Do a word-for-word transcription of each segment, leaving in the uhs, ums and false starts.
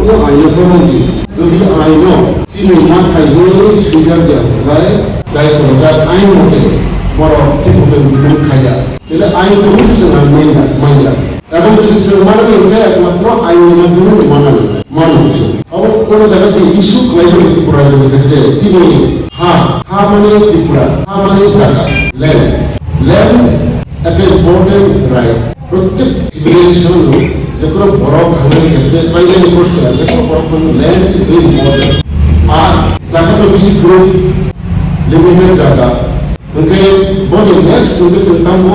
Aino phano di, jodi aino chini ma thai ni swijak ya hwnkhe, dai torjak ain mote borok thik mote bini khaya. Tele ain tongwi se chwng manya, manya. Abo jodi chwng manya hwnkhe ekmatro ain ni madhyome manya, manya se. Abo kono jaga chwng issue khlai mani Tripura ni khe chini ha, ha mani Tripura, ha mani jaga, land. Land ekta important right. Prottek civilization-o jekono borok thangmani khetre tribal resource kaya, jekono borok thangmani land is very important. Ar jaga to bisi kwrwi, limited jaga. Hwnkhe boni next hwnkhe chwng tamo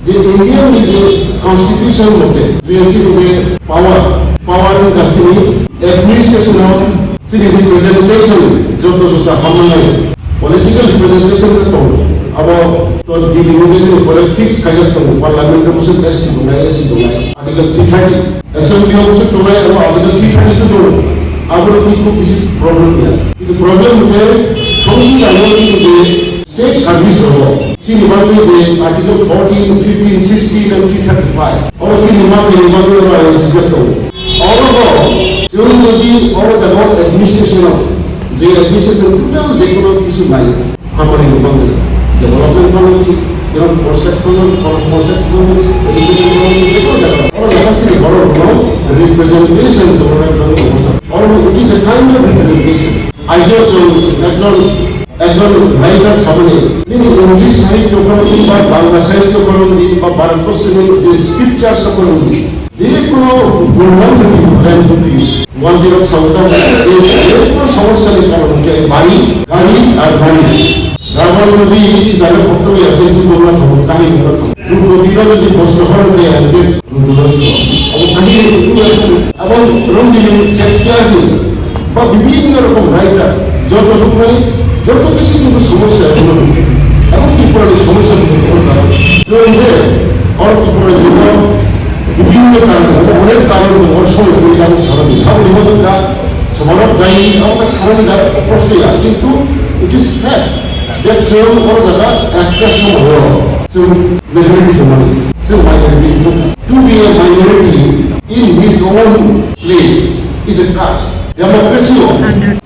je India ni je constitution mote, je chini je power, power wngkha chini administration-o Chini representation joto joto hamnai, political representation khe tongo. Abo to delimitation ni pore fix khaijak tongo, parliament o bwswk S T tongnai, S C tongnai, Article three thirty. Assembly o bwswk tongnai, abo Article three thirty khe tongo. Abo rokni khub bisi problem ya. Kintu problem khe songwidhan o chini je state service rogo. Chini bagwi je Article fourteen, fifteen, sixteen and three thirty-five. Oro chini bagwi, bagwi oro ayang sijak tongo. Oro bo, chwng jodi oro jaga administration o, je administration total je kono kisu nai, hamari ni bagwi, development bagwi, jemon construction, construction bagwi, education bagwi, je kono jaga. Oro jaga chini borok rokno representation development bagwi obosta. Oro it is a kind of representation. Ajo chwng ekjon Ekjon writer samani, nini English sahitya porong di ba Bangla sahitya porong di ba Bharat Borshoni je scriptures porong di, je kono gurmang nini problem di, one zero saudam, je kono somosya ni karon hwnkhe bari, gari ar bari. Ravan nodi sidare khotto ya, kintu Bangla khotto kami khotto. Rupodino jodi bosro hor hwnkhe ya, hwnkhe Abo kahini, abo Romdini, Shakespeare ni, ba bibhinno rokom writer, joto nuknai, joto kisi kintu somosya abo nuknai. Abo Tripura ni somosya ni joto nuknai. Joto je, oro Tripura ni joto bibhinno karon, abo onek karon tongo, oro somoi twi abo sarani, saboni moto ka, somarok dai, abo ka sarani da, kosto ya, kintu it is fact that chwng oro jaga ekta somoi o, chwng Majority tongmani, chwng minority wngkha. To be a minority in his own place is a curse. Democracy o,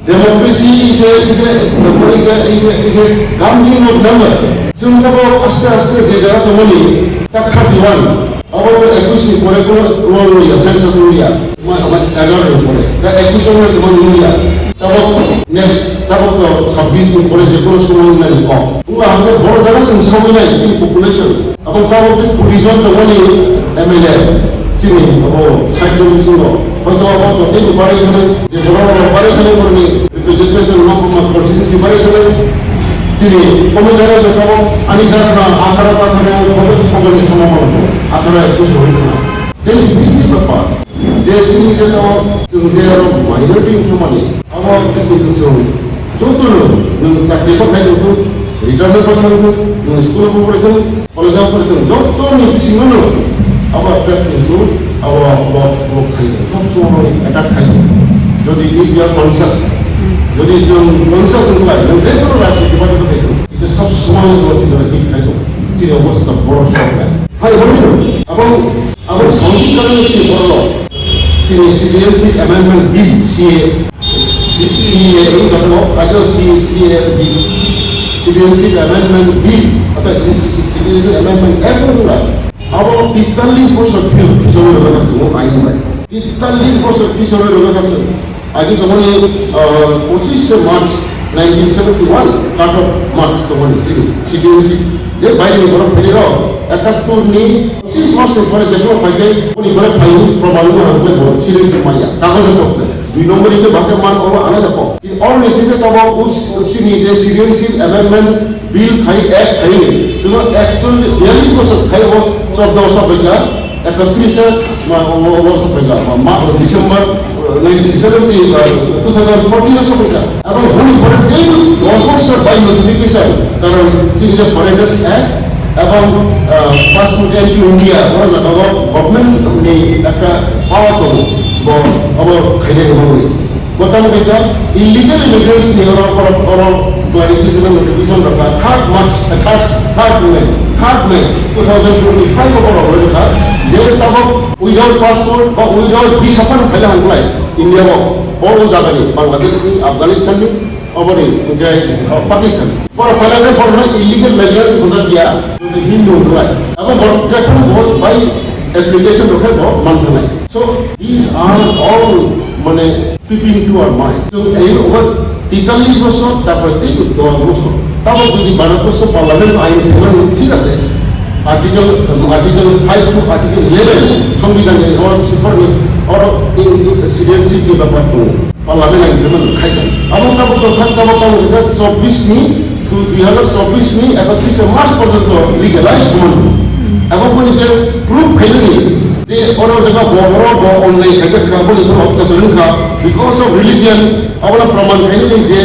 democracy is a, is a, is a, is a, is a gambling of numbers. Chwng tabok aste aste je jaga tongmani, tak thirty-one, abo to ekush ni pore kono rwng rwya, census rwya. Tuma tuma egaroh ni pore, da ekush ni tuma nungya. Tabok next, tabok to sabbish ni pore je kono somoi nani kok. Wngkha hwnkhe borok jaga chwng sawi nai chini population. Abo tabok je kuri jon tongmani M L A, chini abo sait jon bisingo. Hoito abo to teibo barai sanai, je borok rok barai sanai borokni representation no koma constituency barai sanai. Chini komo jaga je tabok ani dharna atharo atharo kobo sokolni sama borok atharo ekush hoi khna. Tei bini bapa, je chini je no, chwng je aro minority wngkha mani, abo kintu chwng jotono nwng chakri bo khai tongthung, retirement bo thangthung, nwng school bo porai thung, college bo porai thung, jotoni bisingo no abo attract kintu abo, abo, abo khai tong, sob somoi attack khai tong. Jodi if you are conscious, jodi chwng conscious wngkha, nwng je kono rajniti party bo khai thung, kintu sob somoi bo chini hit khai tong, chini obostha borok sok nai. Hai hwnwi, abo, abo saudi karwi chini borok, chini Citizenship Amendment Bill, C A, C-, C A wngkha, abo C-, C A Bill, Citizenship Amendment Bill, abo C-, C-, C-, Citizenship Amendment Act wngkha, abo titalish bosor phil-, phichogwi rwjak aswk o ain bai. Titalish bosor phichogwi rwjak aswk. Agi tongmani, ah, pochishe March nineteen seventy-one, cut off March tongmani chini citizenship. Je baire ni borok phainai rok, ekattor ni pochish March ni pore jekono phaikhe, boni pore phaini proman wngma hwnkhai bo citizenship manya, kagoj photo. Dui number ni je bakhe man oro alada kok. Oro ni theke tabok us-, chini je citizenship amendment bill khai, act khai, chwng actually biyalish bosor khai, obo chordo bosor bai kha. Ekatris ma, o, o, o, sokphaikha, ma, ma, December, uh, nineteen seventy, uh, two thousand fourteen o sokphaikha. Ebong hwnwi pore teibo dos bosor by notification, karon chini je Foreigners Act ebong, uh, Passport Entry India, oro jagao government ni ekta power tongo, bo, obo khainani bagwi. Bo tamo khe illegal immigrants ni oro, oro, oro clarification and notification rwkha third March, eh, third, third May, third May two thousand twenty-five o borok rwkha je tabok without passport ba without visa phano phaina hwnklai. India o, o, o jagani, Bangladesh ni, Afghanistan ni, oboni, hwnkhe, o, Pakistan. Borok phaina hwnkhe borokno illegal migrant sojak ya, Hindu hwnlai. Abo borok jephru bo bai application rok khe bo manthanai. So, these are all, mane, peeping to our mind. Chwng ei obo tetallis bosor, tarpore tei dos bosor. Tabok jodi Bharat borso parliament ain thwimani, thik ase, article, um, article five to article eleven, Songbidan ni or super ni or in, in citizenship ni bapar tongo. Parliament ain thwimani khai kha. Abo tabok to thang tabok tabok hwnkhe chobbish ni, dui hajar chobbish ni ekatris March porjonto legalize thwimani. Abo boni je proof khainani je oro jaga bo oro bo onnai khaijak kha, boni bo ottachar wngkha because of religion, abono proman khainani je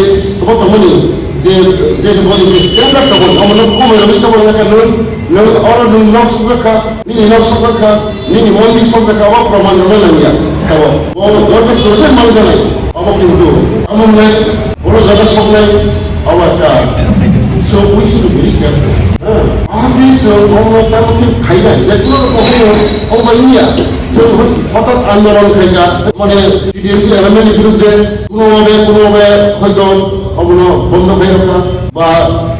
bo tongmani je, je boni je standard tongmani, omono komai rwgwi tongmani kha nwng, nwng oro nwng nok sokjak kha, nini nok sokjak kha, nini mondir sokjak kha, abo proman rwna nangya. Abo bo dorkhasto rwkhe manjanai. Abo kintu amo wngnai, oro jaga soknai, abo ekta. So we should be very careful. Ha? Abo khe chwng omo tamo khe khainai, je kuno rokho hwnwi, omo bai wngya. Chwng hot-, hotat andolon khaikha, mane T D M C amendment ni biruddhe, kuno babe, kuno babe hoito omono bondo khairokha, ba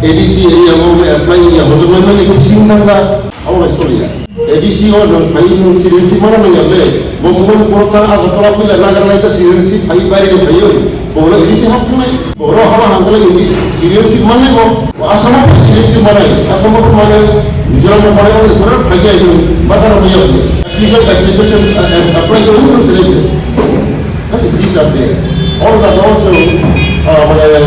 A D C area o apply ya, hojok mani kuching thangkha. Abo bai soliya. A D C o nwng phai nwng citizenship mana nang ya ble. Bo mohon poro ta Agartala puila Nagarnai ta citizenship phai baire ni phai oi. Bo lo A D C hap thangnai. Bo ro haba hangkala indi citizenship mannai bo. Bo Assam o citizenship manai. Assam o manai. Mizoram o manai. Bo pura phai ya oi. Bata ro ya oi. Application, application, uh, apply ko nwng select. These are there. All the laws, uh, mane,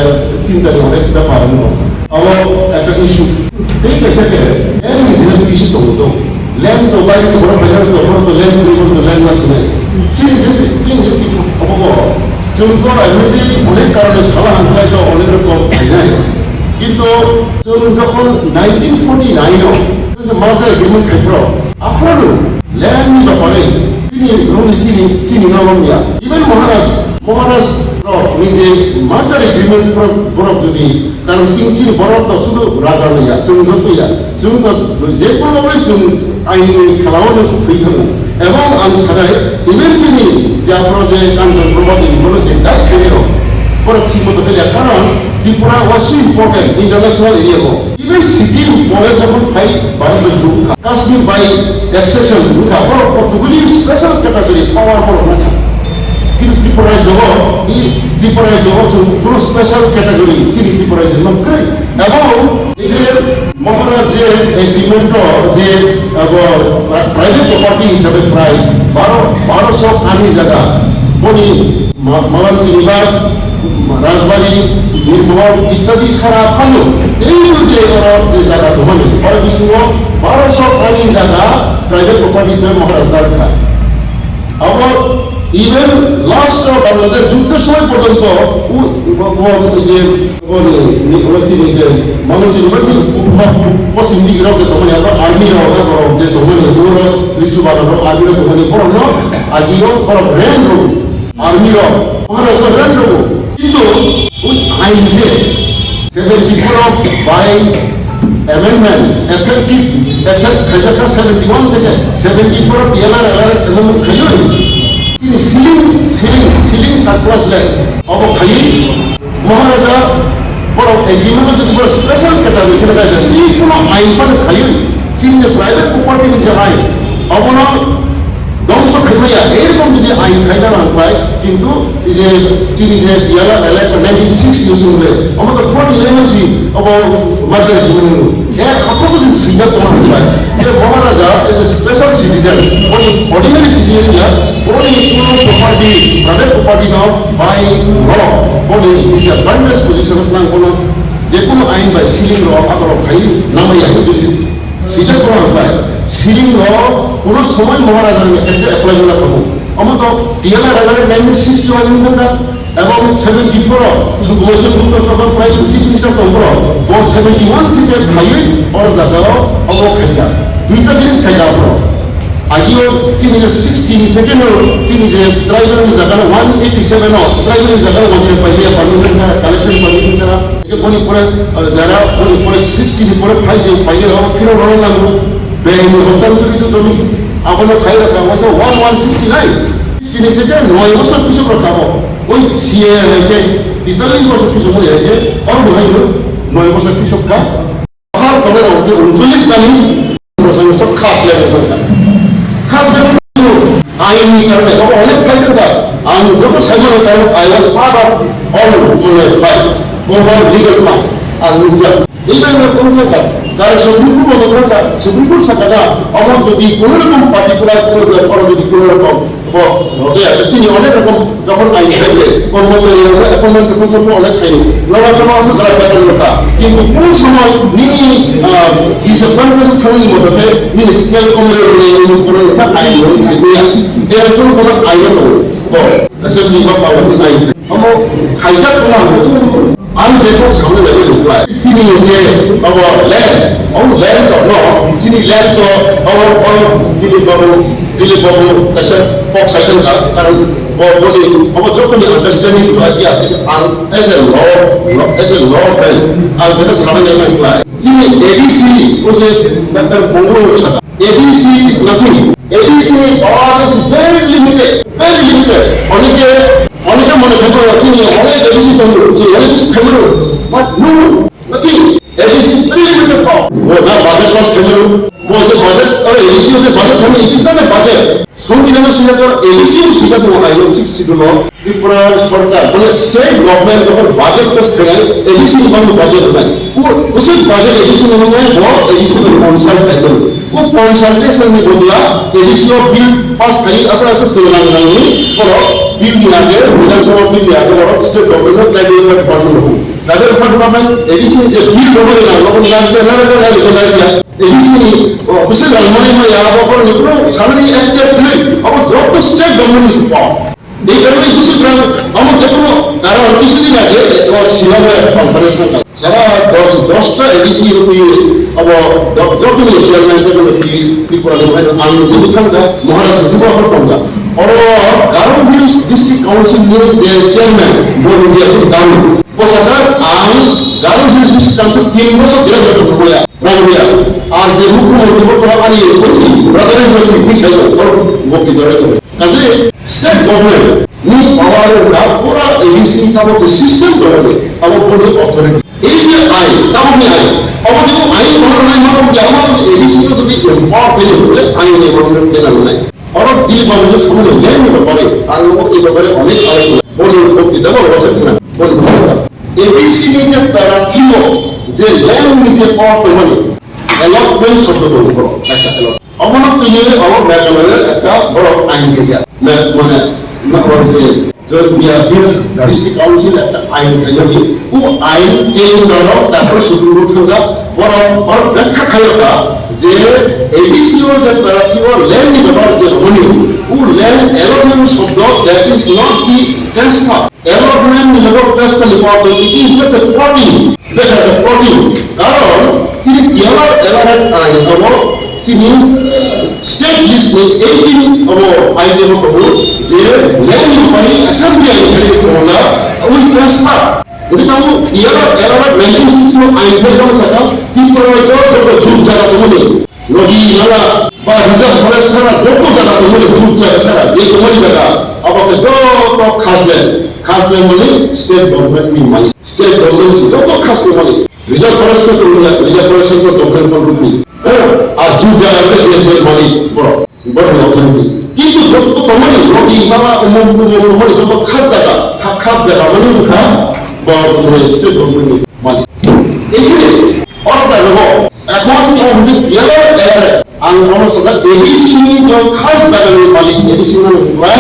chinta ni onek bepar ano. Abo ekta issue. Tei kaisa khe, any legal issue tongo to. Land to bai to borok bai to borok to land to borok to land na sinai. Chini je, chini je, abo bo. Chwng to already onek karone sala hangkhlai to onek rokom khainai. Kintu chwng jokhon nineteen forty-nine o, merger agreement khai phro, aphro no land ni bapare chini rong ni chini, chini no rong ya. Even Maharaj, Maharaj rok ni je merger agreement phro borok jodi, karon chini, chini borok to sudu raja no ya, chwng joto ya. Chwng to je kono bai chwng ain ni khalao no thwi thango. Ebong ang sanai, even chini je aphro je Kanchan Prabha Devi bono je guide khainai rok, borok thik moto khe ya, karon Tripura was so important international area o. Even city pore jokhon phai Bharat bai jumkha, Kashmir bai accession wngkha, borok automatically special category power borok nangkha. Kintu Tripura rajyo o, i Tripura rajyo o chwng kuno special category chini Tripura rajyo no kwrwi. Ebong ei je Maharaj je agreement o je abo pri-, private property hisabe prai baro, baroso ani jaga boni Ma-, Malang Chiniwas, Rajbari, Nirmohol ittadi sara phano teibo je oro je jaga tongmani, oro bisingo baroso ani jaga private property hisabe Maharaj dar kha. Abo even last o Bangladesh juddo somoi porjonto u-, u-, u-, je Oboni, ni, obo chini je, mano chini, obo chini, obo, obo sindi girok je tongmani, abo army rok, abo rok je tongmani, abo rok, lichu bagan rok, army rok tongmani, borok no, agi rok, borok rent rok, army rok, Maharaj no rent rok. Kintu, ui ain je, seventy-four of by amendment, effective, effect khaijak kha seventy-one theke, seventy-four of P L R, L R amendment khaiwi, chini ceiling, ceiling, ceiling surplus le, obo khaiwi, Maharaja borok agreement o jodi borok special category kheno kaijak, chini kuno ain phano khaiwi, chini je private property ni je ain, obono dongso khaimaya, erokom jodi ain khaina nangkhlai, kintu je chini je diala elect nineteen sixty o swngle, omo to forty nine o si obo merger agreement no. Ek rokho bo je swijak tongma hwnbai. Je Maharaja as a special citizen, boni ordinary citizen ya, boni kuno property, private property no bai no, boni disadvantage position o tlang bono je kuno ain bai ceiling rok aborok khai namai ya hwnwi swijak tongma hwnbai. Ceiling rok kuno somoi Maharaja ni khetre apply wngna khamu. Omo to T L R nineteen sixty one ni thangka. Ebong seventy four o Subhash Chandra Bose jokhon Prime Chief Minister tongphuru, bo seventy one theke khaiwi oro jagao obo khaikha. Duita jinis khaikha aphuru. Agio chini je sixty ni theke no chini je tribal ni jaga no one eighty seven o tribal ni jaga no wajire paimaya permission chara, collector ni permission chara. Eke boni pore, ah, jara boni pore sixty ni pore phai je paimaya rok phino rwna nango. Beng ni hostel turi tu jomi. Abono khai rakha wasa one one sixty nine. Tini theke noi bosor pisok rok kha bo. Oi C A hai khe titalis bosor pisok mani hai khe oro bo hai noi bosor pisok kha. Bahar kole rok khe uncholish tani bosor sok khas le kha. Khas le kha. Ain ni karone abo onek fight kha. Ang joto saimano karon I was part of all, mane, fight, over legal fight. Ang nukha. Eba eba kono thangkha, karon Supreme Court bo thangkha, Supreme Court sakha na, omo jodi kono rokom particular kono jat, oro jodi kono rokom, bo, je, chini onek rokom jokhon ain khaile, kormochari rok appointment, appointment bo onek khaini, nora kono asa dara beton rokha. Kintu kono somoy nini, ah, disappointment thangni moto khe, nini scale komre rokni, nini kono rokha ain rok nini ya. Ero kono kono ain rok tongo. Bo, assembly ba parliament ain. Omo khaijak kono ang Ang je kok saui nai nai nai. Chini je abo land, abo land to no, chini land to abo, abo Dilip Babu, Dilip Babu kaisa kok sai tong kha, karon bo, boni abo joto ni understanding to ya, ang as a law, as a law friend, ang je sana nai nai nai. Chini A D C o je Doctor Mongol saka. A D C is nothing. A D C ni power is very limited, very limited. Onike, onike mone khe bo chini onek A D C tongo, chini onek kisi khaimano. But no, nothing. A D C is very limited power. Bo na budget pass khaimano. Bo je budget, ore A D C je budget khaimano, it is not a budget. Songbidan sina to A D C sina to I O six schedule. Tripura sorkar, mane state government jokhon budget pass khainai, A D C ni bangni budget rwnai. Bo, bwswk budget A D C ni rwnai, bo A D C ni consult khaimani. Bo consultation ni bodla A D C o bill pass khai, asa asa swnam nangni, borok bill ni age, Bidhan Sabha bill ni age, borok state government no clarify department rok. Clarify department A D C ni je bill rok ni nang, rok ni nang, nang, nang, nang, nang, nang, nang, A D C ni, o, bwswk rang mani maya, abo borok ni kunu salary accept khai, abo joto state government ni power. Ni karwi bwswk rang amo jephru karon bisi ni age o Shillong bai conference nang kha. Sara dos, dos ta A D C rokni abo do-, joto ni chairman tei bono Tri-, Tripura ni bai ang je bwkhang kha, Maharashtra jibo abo tong kha. Oro Garo Hills District Council ni je chairman, bo ni je abo dam. Bo sakha ang Garo Hills District Council tin bosor direct bai tong kha ya. Rang ya. Ar je mukhyamantri bo ani bosi, brother in bosi, ni sayo, oro bo ki dore dore. Kaje state government ni power wngkha pura A D C tabok je system tongo je, abo boni authority. Ei je ain, tabokni ain, abo je ain bono nai ma boni abo je A D C no jodi empower khaino hole ain ni bono kena nai. Oro Dilip Babu je samani land ni bapare, ang o e bapare onek alochona. Boni photi dabo rasa khna, boni photi dabo. A D C ni je para thimo, je land ni je power tongmani, allotment shobdo tongo borok, kaisa allotment. Obono tini obo Meghalaya ekta borok ain khaijak. Me-, mane, ma-, obo je Jaintia Hills District Council ekta ain khaijak. O ain tei borok Doctor Supreme Court thangkha, borok, borok bekha khaijak je A D C o je para thimo land ni bapar je romani, o land allotment shobdo, that is not the transfer. Allotment ni logo transfer ni power, it is just a plotting. Beta the plotting. Karon tini T R R L R F I abo chini state list ni eighteen abo item abo je land ni pai assembly ai kali kona ui transfer. Jadi kamu T R R L R F nineteen sixty one ai kali kamu saka Tripura joto joto jur jaga tumuni. Nodi nala ba reserve forest sara joto jaga tongmani, jut jaga sara, je tongmani jaga, abo khe joto khaslen, khaslen mani state government ni malik, state government si joto khas tongmani. Reserve forest khe tongmani, reserve forest khe government control ni. Eh, ar jut jaga khe je je malik borok, borok ni authority. Kintu joto tongmani nodi nala umum umum tongmani joto khas jaga, kha-, khas jaga mani wngkha ba tongmani state government ni malik. Ekhene, o jaga o, ekhon o hwnwi yellow area, ang bono sajak A D C ni jo khas jagani malik, A D C no hwnwi,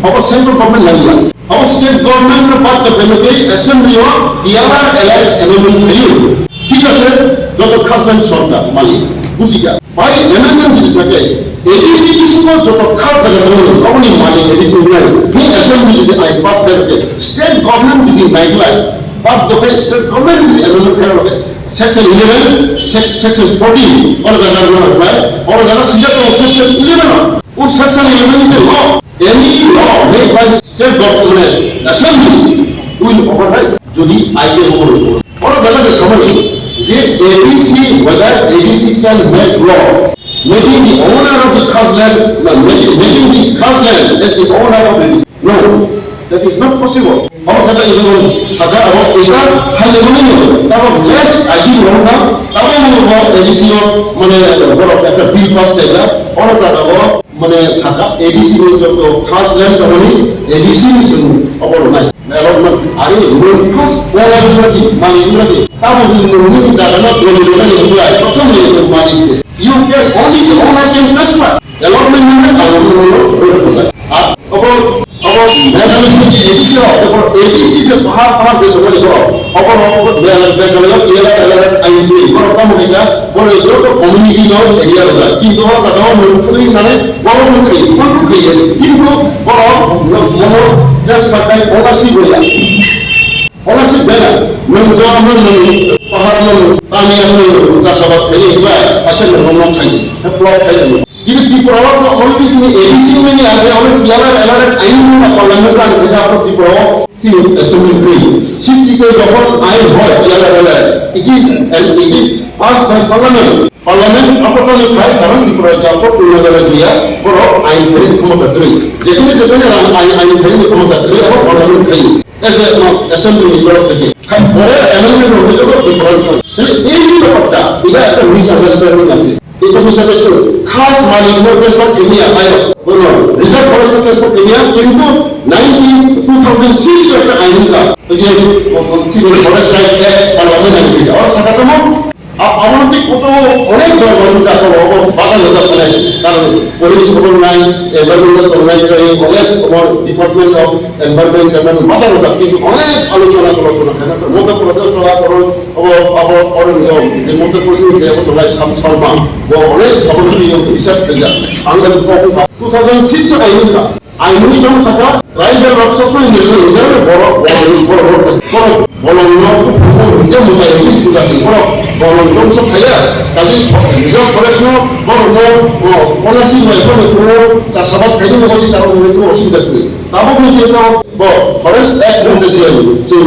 obo central government nangya. Obo state government no baad khaina tei assembly o T R R L R amendment khaio. Thik ase, joto khas bai sorkar malik, bujikha. Bai amendment jodi sakhe, A D C bisingo joto khas jaga tongo, aboni malik A D C wngnai. Ni assembly jodi ain pass khaikhe, state government jodi naiklai, baad khe state government jodi amendment khaikhe, section eleven, sec-, section fourteen, oro jaga wngnai, oro jaga sijak tongo section eleven o. O section eleven ni je law, any law made by state government, assembly will override, jodi ain khe wngo. Oro jaga je samani je A D C, whether A D C can make law, Making the owner of the khas land, no, making, making the khas land as the owner of the, no, that is not possible. Abo saka ibu saka abo ita hanya mana ni? Abo less agi orang abo mau A D C o mana orang ada bill pass kaya, orang kata abo mana saka A D C ni joto khas land kemani A D C ni sung abo nai. Allotment, are nwng first owner wngna di, malik wngna di. Tamo nwng nini jaga no doli rwnani wngya, prothom ni nwng malik de. You can, only the owner can transfer. Allotment ni ang nwng no rwrwk wngnai. A, obo, obo, Meghalaya ni A D C o, obo A D C je pahar, pahar je tongmani borok. Obo no, obo Meghalaya, Meghalaya, Kerala, Kerala, I P, borok tamo khaika, borok joto community no area rwjak. Kintu o jaga o nwng thwi mane, borok nwng thwi, nwng thwi, kintu borok nwng mono transfer kai ownership ya. Ownership bela, nwng joma nwng pahar nwng tani nwng chasabad khaini ba, asal nwng nwng khaini, plot khaini. Kini Tripura o already sini A D C mani age, already yala yala ain nwng na parliament kan khaja apor Tripura o sini assembly khaini. Sini kito jokhon ain hoy yala yala, it is and it is passed by parliament. Parliament apor kani khai karon Tripura o apor Tripura o dia, borok ain khaini khomota kwrwi. Jekhane jekhane rang ain, ain khaini khomota kwrwi, abo parliament khaini. As a, uh, assembly ni borok theke. Khai, pore amendment rok joto different thang. Tei ei ni bapar ta, ega ekta misunderstanding ase. Ego misunderstanding. Khas malik no pressure kemiya, ayo. Bono, reserve forest no pressure kemiya, kintu nineteen, two thousand six ekta ain ka. Oje, um, um, civil forest right act, parliament ain ka. Oro saka tamo, A-, abo tei koto onek bar bar wngkha, abo, abo bagan wngkha, mane, karon police abo wngnai, environment wngnai, tei onek abo Department of Environment, environment bagan wngkha, kintu onek alochona, alochona khaina, Madhya Pradesh o abo, abo, abo, oro ni, je Madhya Pradesh ni je abo tongnai Sam Sarma, bo onek abo ni research khaijak. Ang bai kok wngkha, two thousand six o kainwi wngkha. Aimoni tamo saka, tribal rok sasoi ni rijak rijak borok, borok, borok, borok, borok, bolong no kuphurmo nije mutai rigi sujak ni borok, bolong tong sok khaya, kaji reserve forest no, borok no, o, policy bai borok no, chasabad khaini no bodi karo borok no osubida kwi. Tabok ni je no, bo, forest act no de diya ni, so,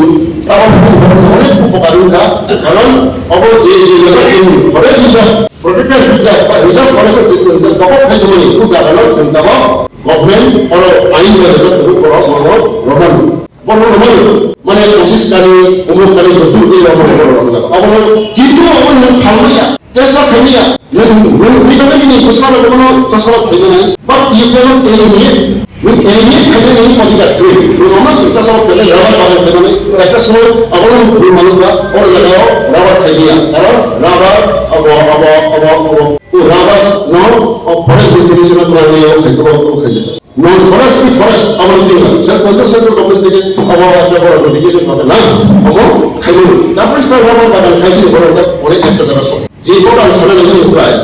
tabok ni borok no onek upokar wngkha, karon, obo je, je, je, je, forest reserve, protected reserve, ba reserve forest je chwng tabok khai tongmani, o jaga no chwng tabok, Government oro ain bai rwjak tongo, borok borok romano. Borok romano. Mane kosis kani, umuk kani, joto twi romano borok romano. Abono kintu abo nwng phalmaya, tesa khaimaya. Nwng, nwng thwi khe nini bwsarok bono chasarok khaimani. But you cannot eliminate. Nwng eliminate khaimani nini odhikar kwrwi. Nwng omo se chasarok khaimani, rubber bagan khaimani. Ekta somoy abono nwng manukha, oro jagao rubber khaimaya. Karon rubber abo, abo, abo, abo. O rubber no, o forest definition o twlang o khai, o, o khai. Non forest ni forest, abo ni tingla. Sir, central, central government theke abo ekta boro notification pata na, abo khaimani. Tapo sir, rubber bagan khaisi ni boro ta, onek ekta jaga so. Je ko ba sana ni prai.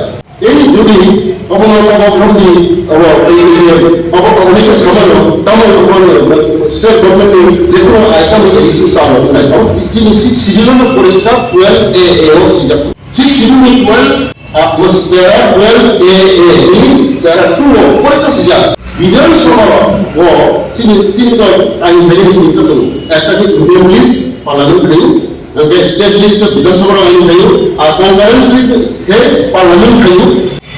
Ei jodi abo no, abo from the, abo, ei, ei, ei, abo, abo ni ke samano, tamo ko, state government ni je ko ai tamo ke issue sa lo nai. Abo chini six schedule no poriskar twelve A A O sida. Six schedule ni twelve, uh, mas-, there are twelve A A ni, there are two law. Poriskar sijak. Bidhan Sabha o, chini, chini to ain bhai ni tingka to. Ekta ke Union List, Parliament khayu. Hingke State List to Bidhan Sabha ain khayu. A concurrence list khe Parliament khayu.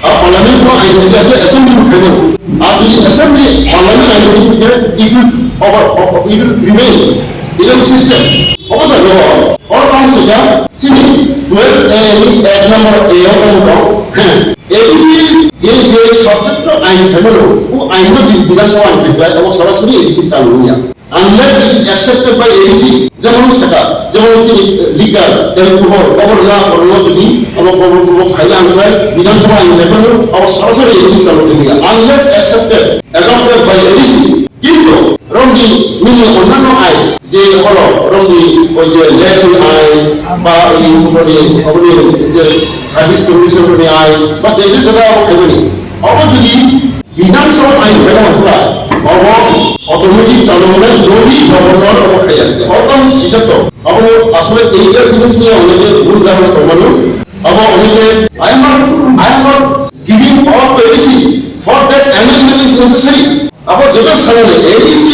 A Parliament no ain khayu, Assembly khayu. A jodi Assembly, Parliament ain khayu, it will over, over, it will prevail. It will system. Obo jaga o, oro tang sijak, chini twelve A ni ek number A o tong tong, he, A D C je je subject o ain khaimano, o ain no chini Bidhan Sabha ain khaikhlai, obo sorasori A D C chalu ya. Unless it is accepted by A D C, jemon saka, jemon chini, eh, liquor, alcohol, obo rwna, obo rwna jodi, obo, obo, obo khaina ang khlai, Bidhan Sabha ain khaimano, obo sorasori A D C chalu ya. Unless accepted, adopted by A D C, kintu romni nini onnanno ain je holo romni o je land ni ain ba oi oboni oboni je service commission ni ain ba je je jaga obo khaimani obo jodi Bidhan Sabha ain khaina hwnkha obo automatic chalu wngnai jodi governor obo khaiya obo tang sijak to obo asole ei jinis ni obo je bhul dhorona tongmano obo obo je I am not, I am not giving power to A D C for that amendment is necessary. Abo joto sanani A D C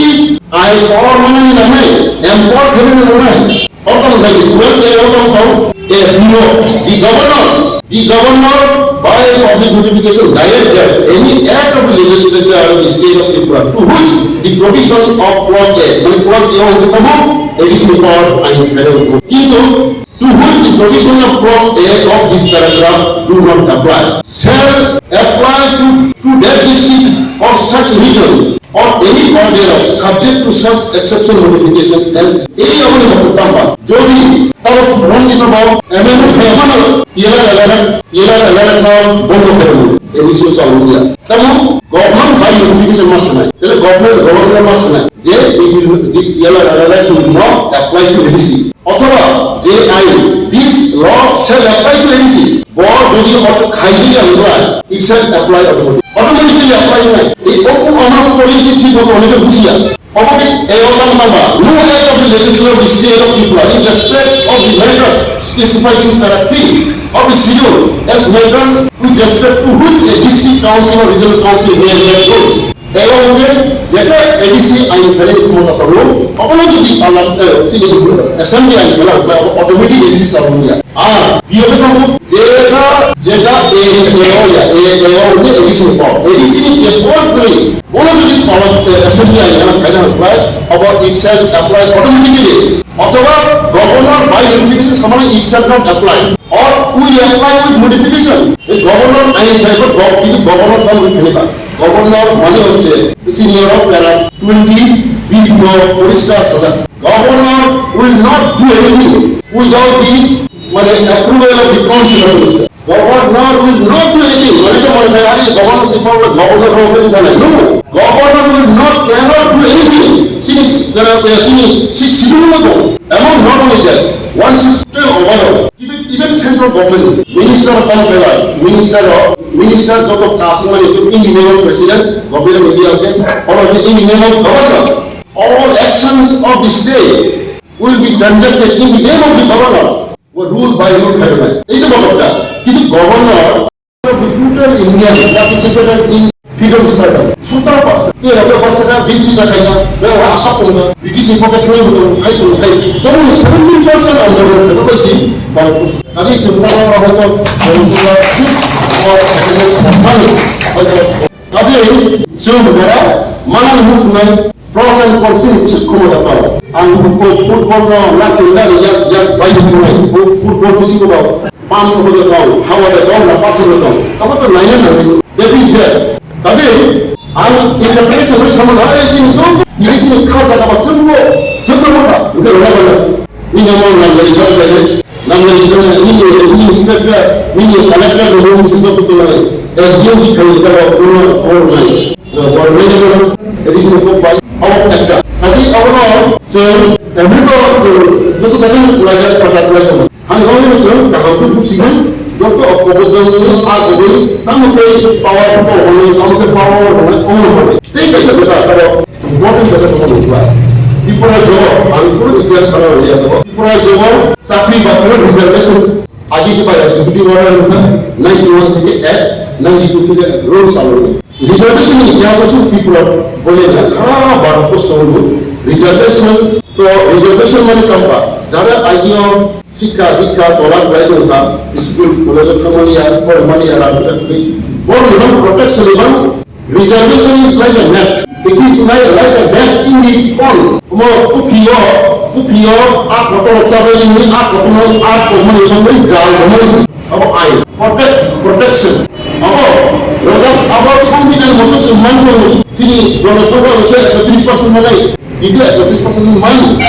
ain power manani nangnai, empower khainani nangnai. Otom bagi, well, they otom tong, a bureau, the governor, the governor By public notification, direct that any act of the legislature of the state of Tripura to which the provision of clause A, মানে clause A অন্তর্ভুক্ত, A D C ni power আইন ফেলে উঠবো। কিন্তু to which the provision of clause A of this paragraph do not apply, shall apply to, to that district or such region or any part thereof, subject to such exception modification as এই অবধি বক্তব্য। যদি তারা সুব্রহ্মণ্য বাবু এমএলএ হয়ে মানে তিলা এলাকা, তিলা এলাকা বন্ধ করে দেবো, এ বিষয়ে চালু দিয়া। তেমন গভর্নমেন্ট বাই নোটিফিকেশন মাস নাই, তাহলে গভর্নমেন্ট গভর্নর মাস নাই যে এই বিল, দিস ইয়ালা এলাকা will not apply to A D C। অথবা যে আইন, this law shall apply to A D C, ব যদি অত খাইজে যায়, it shall apply automatically, automatically apply নাই। এই ও ও আমার পলিসি ঠিক মতো অনেকে বুঝিয়া। অবশ্যই এই অবদান পাবা। No act of the legislature of the state of Tripura in respect of the matters specified in para three of the schedule as matters with respect to which a district council or regional council may make rules. Ego hwnkhe jeta A D C ain khainai khumota tongo, obono jodi parliament, eh, chini assembly ain khaina hwnkhe abo automatic A D C chalo wngya. Ar biyo khe tongo jeta, jeta A, A O ya, A, A O hwnkhe A D C ni power. A D C ni je power kwrwi, bono jodi parliament, eh, assembly ain khaina hwnkhe abo it shall apply automatically. Othoba governor by notification samani it shall not apply or will apply with modification. Ei governor ain khaiba gov-, kintu governor tamo khainiba. Governor mane hocche, chini oro para twenty B no poriskar sajak. Governor will not do anything without the, mane, approval of the council of minister. Governor will not do anything. Mane to mane khai, "Are governor se power, governor rok se thana." No, governor will not, cannot do anything. Chini, uh, chini si-, schedule mo to. Among not only that, one sixty over. Even, even central government, minister of Pampela, minister of, minister joto kasing mani to in the name of president, government of India, okay, or in the name of governor, all actions of the state will be transacted in the name of the governor. Rule by rule khairoknai. Ei je governor, kintu governor of the total India participated in freedom struggle. Sotoro percent. Tei abo baksa ka bigri da khaina, be wa asa tongna, British ni pocket ni butung, hai tong, hai. Tobo seventeen percent andolon khaina bai si, Bharat Bharat. Kaji sotoro abo to, kaji, chwng bara, mana musunai, pros and cons ni bisi khumota tong. Ang football no lakhirwknani yak, yak bai tongmani, football bisi ko ba. Pam ko de tong, hawa de tong, na pathor de tong. Abo to naina nangwi. That is there. Kaje, ang interpretation bai sama na, eh, chini to, ini sini kha jaga ba chungbo, chungbo ba, udah udah ba. Ini yang mau nang dari sana dari, nang dari sana, ini, ini inspector, ini collector, ini musuh betul lagi. S D M si kali kita bawa pulang, oh, naik. Additional code bai abo ekta. Kaje abono chwng, eh, mui to chwng joto jagani kwlaijak, kwlaijak, kwlaijak tongo. Hani bagwi no chwng kaham khe buchigwi, joto o kobodongni a koboi tamo tei power ko hwnwi, tamo tei power hwnwi, omono hwnwi. Tei kaisa jora abo voting jora tongmani ukulai. Tripura joto ang kunu itia sana liya tongo. Tripura joto chakri bakri reservation. Agi kiba executive order rijak, ninety-one theke act, ninety-two theke rules already. Reservation ni itihas o Tripura bole na sara Bharat ko songbo reservation to reservation mani tamba jara agi o sikha dikha tola lai dongkha, school college o thangmani ya, pormani ya, rang bujak ni. Bor ni bang protection ni bang Reservation is like a net. It is like, like a net in the pond. Omo pukhrio, pukhrio, a kotor rok sabai ni, a kotor, a kotor ni, a kotor ni jal, omo ni abo ain. Protect, protection. Abo, rojak, abo songbidan moto se manbo, chini jonosongkha se ekatris percent manai. India ekatris percent ni mai.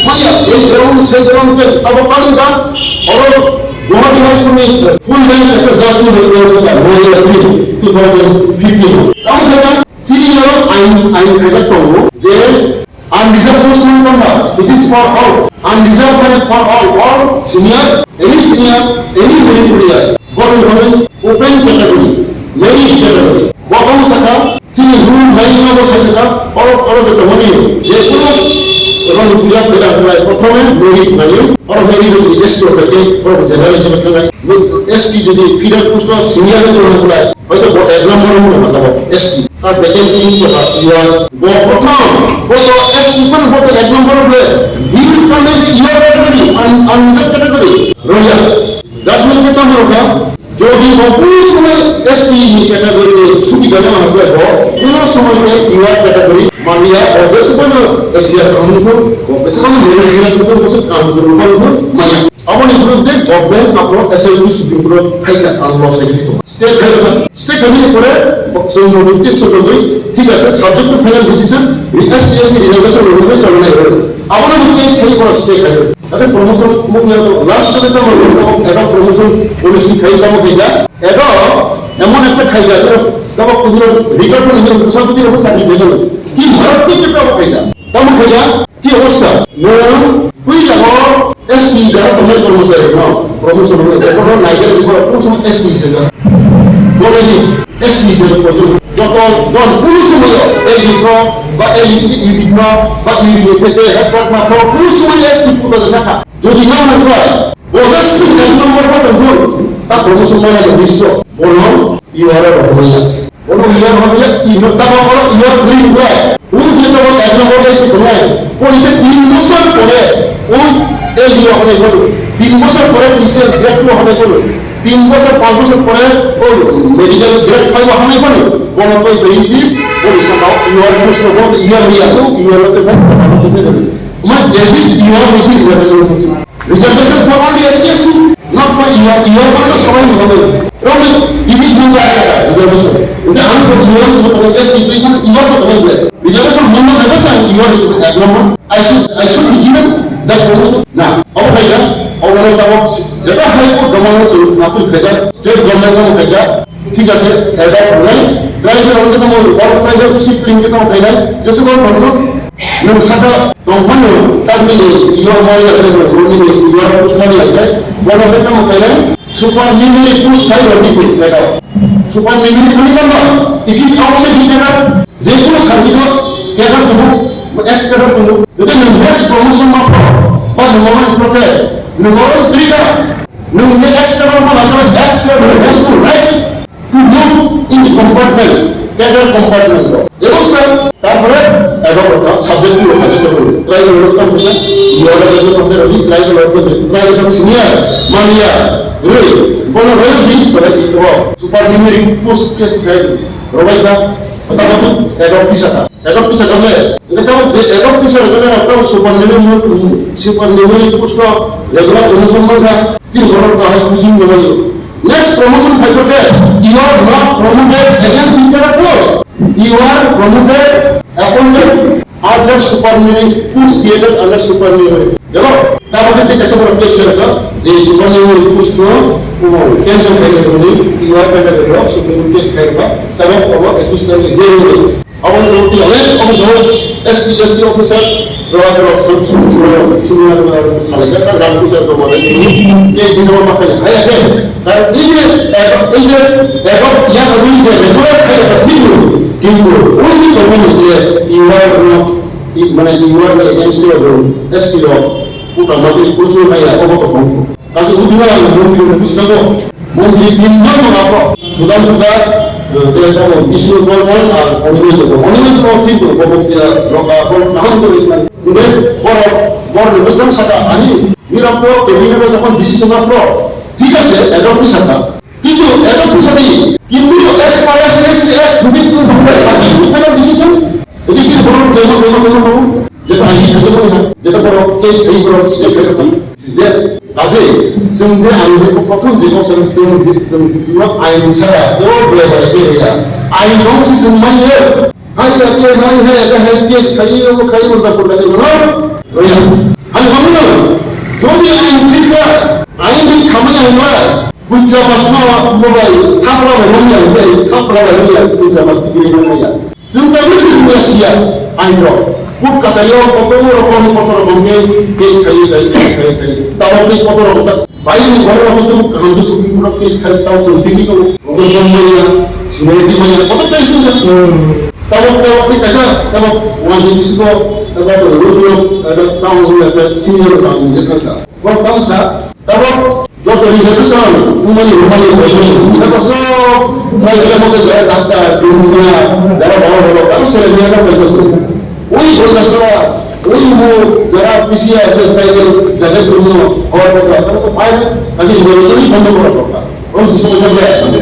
Maya, ei ground, sei ground test abo kali ba. Oro Guwahati High Court ni full bench ekta judgment rwkha, Guwahati Appeal two thousand fifteen. Abo khaikha, senior ain, ain khaijak tongo je unreserved post ni tongba, it is for all. Unreserved mane for all, all senior, any senior, any Manipurian. Borok ni bagwi open category, merit category. Bo omo saka, chini rule nine no bo sakha, oro, oro je tongmani, je kunu rang fill up khaida hwnlai, prothome merit mani, oro merit ni S T rok khaikhe, borok general hisabe thangnai. S T jodi feeder post o senior ni tongna hwnlai, hoito bo ek number o wngkha tabok S T. Ar vacancy ni tongkha, iya, bo prothom, bo to S T phano bo to ek number o ble, he will come as a your category, un-, unreserved category. Roya. Judgment khe tamo wngkha, Jodi bo kuno somoi S T ni category ni subida no hwnwi bo kuno somoi bai U R category manya, o jesukno S C R tongmung thung, o jesukno minority thung, bosuk kam thung, manya. Aboni biruddhe government abo S L P Supreme Court khai kha, ang loss ekri tong. Stay khai kha, stay khai ni pore chwng notification rogwi, thik ase, subject to final decision, S T S C reservation rogwi cholonai rw. Abono bo case khai kha, stay khai. Ase promotion mung ya to last time tamo, tamo, era promotion policy khai tamo khai kha. Edo, emon ekta khaida, toro, tabo kuburo, record ni, ni, sabti ro, sabti jeno. Ki marat ki kipa khaida. Tamo khaida, ki obostha. Nwng, pui jago, S T jara, tamo promotion, no. Promotion, no, promotion, naikhe, promotion, S T jara. Boleji, S T jara, promotion. Joto, jon, kuno somoyo, A D pro, ba A D, U D pro, ba U D pro, ba, ba, ba, kuno somoyo S T pro, ba, ba, Jodi nang nang bai, bo just ek number ba tong thung, ta promotion mana ya list o, bono U R o rw maya. Bono U R rw maya, i no ta ba bono U R green bai. U je to ek number list ko nai. Bo ni se tin bosor pore, o A D o hone bono. Tin bosor pore T C S grade two hone bono. Tin bosor, panch bosor pore, o medical grade five hone bono. Bono koi koi si, bo ni sa ba U R post ko bono U R ya, U R te bono. Ma, as if you are missing reservation. Reservation for only S T S C, not for U R. U R ko sobai no hobe. Rong ni, ini dua reservation. Udah ang ko U R so ko S T ko U R ko hobe. Reservation mo na ba sa U R so ek number. I should, I should be given that promotion. Na, abo khai na, abo na tabo, jeta High Court domano so, na tu khai da, state government ko khai da, Thik ase, khaida phalnai, driver ang tamo, oro driver si pring ke tamo khainai, jese ko phalno, nwng saka tongphano, tak nini, iyo mali ya, nwng nini, iyo usmani ya, bono ke tamo khainai, supernumerary post khai rw di ko, khaida. Supernumerary mani kamba, it is outside the cadre, je kono service o cadre tubu, ex cadre tubu, jodi nwng next promotion ma pho, ba nwng ma pho, nwng oro srika, nwng je ex cadre ma pho, ex cadre has to right. To move in the compartment, cadre compartment rok. Ebostha, tarpore, ego rok subject rok haje to, tribal rok tamo khe, yora rok tamo khe, tribal rok tamo khe, tribal rok senior, mania, roi, bono roi di, tore di, oh, supernumerary post case khai, robai ka, kota koti, ego pisa ka. Adoption kisa kable, ina kabo je adoption kisa kable na kabo supernumerary, supernumerary post ko regular promotion man ka, tin borok ko hai kuching no mayo. Next promotion khai ko de, you are not promoted again in the post. You are promoted, appointed under supernumerary, post created under supernumerary. Debo, kabo de kaisa borok case kare ko, je supernumerary post ko, cancel khai ko ni, you are under the law, Supreme Court case khai ko, tabo ko additional de. Aboni ulo tei onek onek S T S C officer, rok rok sub sub sub senior rok salai ka ram puisa rok mane tei jino ma khai hai hai. Karon ei je, ei je, ego ya ko ei je regular khai ka thik no, kintu oi ni ko mane je iwar no, mane iwar no against rok, S T rok, puta mati pusu hai ya ko ko. Kaisa wngkha ang mondri ni bwskango, mondri tinno tongo. Sudan Sudas, eh, tei abo Bishnu Bormon ar Animesh Debbarma. Animesh Debbarma thik tongo, bo bo khe roka, bo kaham kwrwi tongo. Hwnkhe borok, borokni bwskang saka, ani nirok to cabinet o jokhon decision ma phro, thik ase, adoption saka. Kintu adoption sadi, kintu as per as, as, as, Bishnu Bormon saka, final decision. Jadi sini borok jema, jema, jema, jema. Jeta ahi, jeta ahi, jeta borok case ahi borok step ahi borok. Sijak, kaje, chwng je ang je prothom je kok sari chwng je, chwng je ain sara, o bre bre ke ya. Ain dong si chwng mai ye. Hai ya ke, hai, hai ya ke, hai case khai ye, o khai ye, o da ko da ke, no? Roya. Hai mami no. Jodi ain thik ba, ain ni khamai ain ba. Punja mas no, mo bai, thapra bai, mo ya, bai, thapra bai, mo ya, punja mas ni kiri mo ya. Chwng kaisa simi ya siya, ain rok. Kut kasari o koto rokom, koto rokom khe case khai, khai, khai, khai, khai. Tabok tei koto rokom ta, bai ni borok rok tei kaham khe Supreme Court o case khai, tao chwng tini ko, koto som maya, seniority maya, koto case ni. Tabok, tabok tei kaisa, tabok one G P C ko, tabok to road rok, tabok town rok, tabok senior rok ang je thang ta. Borok bangsa, tabok joto reservation, wngmani, wngmani, wngmani, tabok sob, mai khe mo khe jara doctor, engineer, jara baba baba, tabok selengya ka bai khe se. Ui Gandasara, ui mo, jara P C S, tabok jara tongmo, hor baba, tabok bai, kali reservation bondo kora baba. Oro se sobai jakle.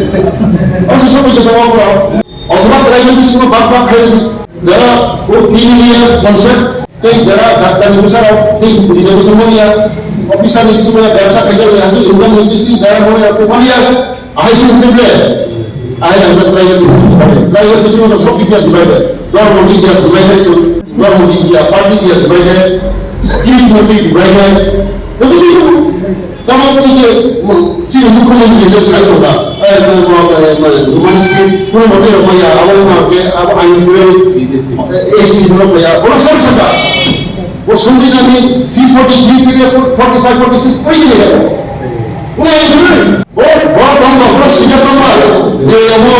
Oro se sobai jakle oro. Othoma kwlaimani bisingo bak bak khai jara o tini niya concept tei jara doctor ni bwsarok tei bini bwsa manya officer ni bisingo ya bebsa khai jara aswk income ni bisi jara manya ko manya ahai se hwnwi ble. Ahai ang tribal bisingo divided. Tribal bisingo no sok India divided. Dhormo India divided so. Dhormo India, party India divided. State India divided. Jadi Tamo tei je, chini mukhyamantri je sai tongkha, eh, ma, ma, ma, ma, Roman script, kuno mote rok maya, abo wngkha khe, abo ain kwrwi, eh, S T borok maya, bono sar saka. Bo Sambidhan ni three forty-three theke forty-five, forty-six oi jini khe. Kuno ain kwrwi. Bo, bo tongma, bo sijak tongma, je abo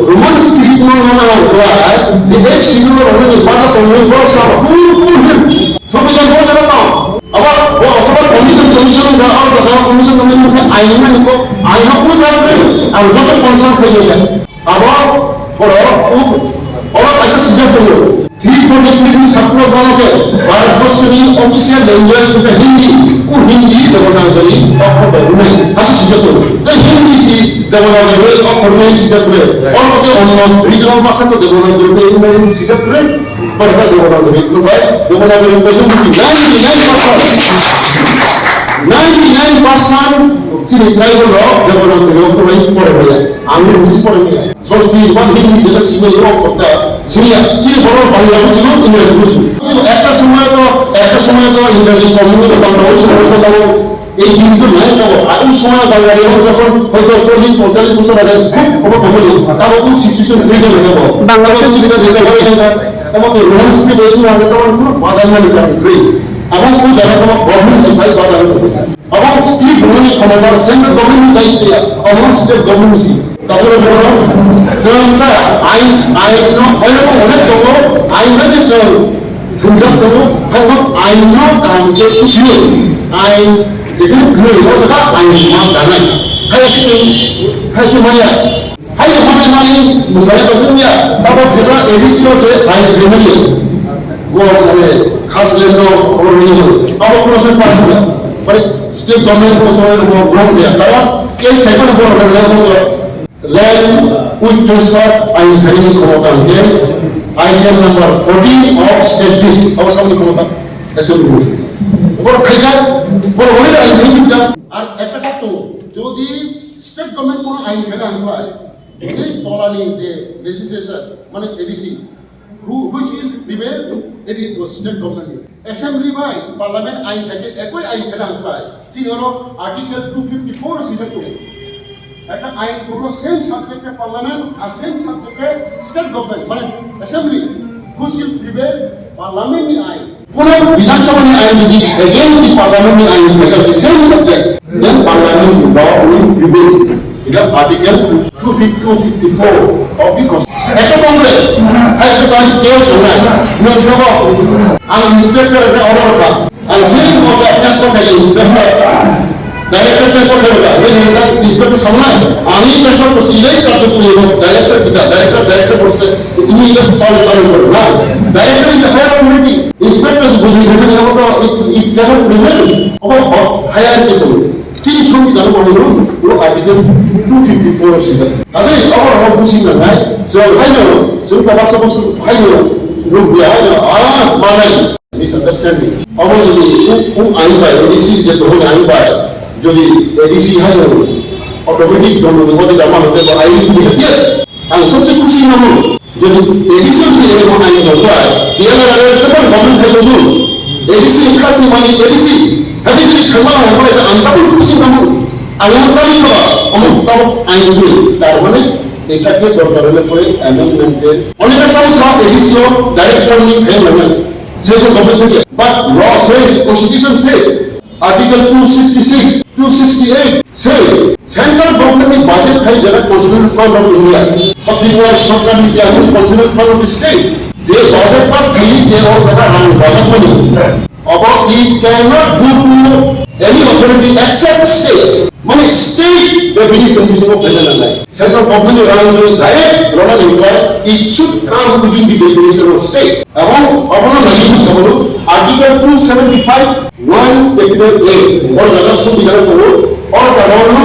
Roman script no, no, no, no, je S T no, no, no, bada tongmani, bo sa, hu, hu, hu. Sambidhan bo jaga tong. Abo bo otoba commission, commission da, abo da commission, commission khe ain mani ko, ain no ko jaga tong. Ang joto concern khai le. Abo oro, oro kaisa sijak tongo. Three forty-three ni sub clause bono khe Bharat Borso ni official language khe Hindi. O Hindi Devanagari okhor bai hwnwi kaisa sijak tongo. Tei Hindi si Devanagari okhor hwnwi sijak tongo. Oro khe onno regional bhasha khe Devanagari hwnwi sijak tongo. Borok Devanagari rok bai, Devanagari bai jong si ninety nine percent, ninety nine percent chini tribal rok Devanagari rok bai pore maya. Ang ni buji pore maya. Sanskrit ba Hindi jeta simi rok kota simi ya. Chini borok Bangla buji rok, English buji. So ekta somoy to, ekta somoy to English community Bangla buji rok kota. Ei bini to nai tongo. Ang somoy Bangladesh o jokhon hoito chollish pointallish bosor age khub obo tongmani, abo kunu situation create oi tongo. Bangladesh o situation create oi tongo. Tamo to Roman script bai wngkha, tamo kunu badal mani karon kwrwi. Abo kunu jaga tamo problem se bai badal wngkha. Abo script rwmani khomota central government ni daitya, abo state government si. Tabuk no bono chwng ta ain, ain no, ain no onek tongo, ain no je chwng thwngjak tongo, hai no ain no kaham khe sio, ain jephru gwnwi o jaga ain ma danai. Hai khe chwng, hai khe maya, hai khe maya mani mwsaya tongmani ya, tabuk jeta A D C o je ain rwmani. Bo mane khas le no, abo rwmani, abo kono se pass na, mane state government kono se wrong ya, karon case thaipano bono rwmani. Land with transfer ain khaini khomota hwnkhe item number fourteen of state list, abo samani khomota assembly. Borok khaikha, borok already ain khaini khaikha. Ar ekta kok tongo, jodi state government kono ain khaina hwnkhai, ei tolani je legislature, mane A D C, Who, which will prevail, it is the state government. Assembly bai parliament ain khaikhe ekoi ain khaina hwnkhai. Chini oro article two fifty-four swijak tongo. Ekta ain kono same subject khe parliament, ar same subject khe state government, mane assembly, which will prevail, parliament ni ain. Kono Bidhan Sabha ni ain jodi against the parliament ni ain, because the same subject, then parliament law will prevail. Ida article two fifty, two fifty-four of the Constitution. Ekta tongmani, hai ekta tongmani case tongnai. Nung nogo, ang inspector ekta order ka. Ang sini mo ka transfer ka inspector. Director transfer ka, ini tentang inspector sama. Ang ini transfer ko silai kartu kuliah mo director kita, director, director ko se, ini ida sepuluh tahun ko na. Director is a higher authority. Inspector is good, ini apa to, it, it cannot prevent. Apa, apa, higher itu. Chini Songbidan o bo hino, o Article two fifty-four o swijak. Kaisa abo rok busi nangnai, chwng haino, chwng kwbangsa busu haino, nukya haino, ah, manai, misunderstanding. Abo jodi o, o ain bai, A D C je tongo ain bai, jodi A D C haino, automatic jomo ni bodi jama hote ba ain, yes. Ang sobse khusi namo, jodi A D C ni emo ani hokbai, diya na rare tebal government hai tongthung. A D C ni khas ni mani A D C, hadi jodi khangma hokbai ta ang tabuk khusi namo. Ang ang tabuk soba, omo tabuk ain ni, tar mane, eta ke dorkar hole pore amendment ke. Only ka tabuk sa A D C o direct warning hai mane. Central government ke, but law says, constitution says, Article two sixty-six, two sixty-eight say central government ni budget khai jara constitutional fund of India. Ba Tripura sarkar ni je ani constitutional fund of the state. Je budget pass khai je o jaga rang budget mani. Abo it cannot go to any authority except state. Mane state definition bisingo khaina nangnai. Central government ni rang ni direct rona ni bai, it should come within the definition of state. Abo, abo na nai ni sabolo, Article two seventy-five, one capital A, or jaga sum di jaga ko, or jaga no,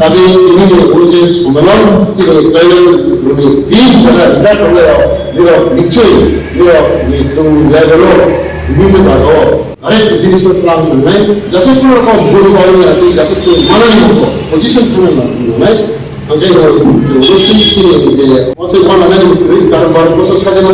Kaje ini ni uje sumelon sini training rumi di jara dak rumi ro niro nichoi niro ni tung level o bibhinno jaga o arek jinis no plan nangnai jate kono rokom bhul bhal ya jate tu manani moko position thangna nangnai. Angke no je osi sini je osi mana nani mukri karon bar boso sajana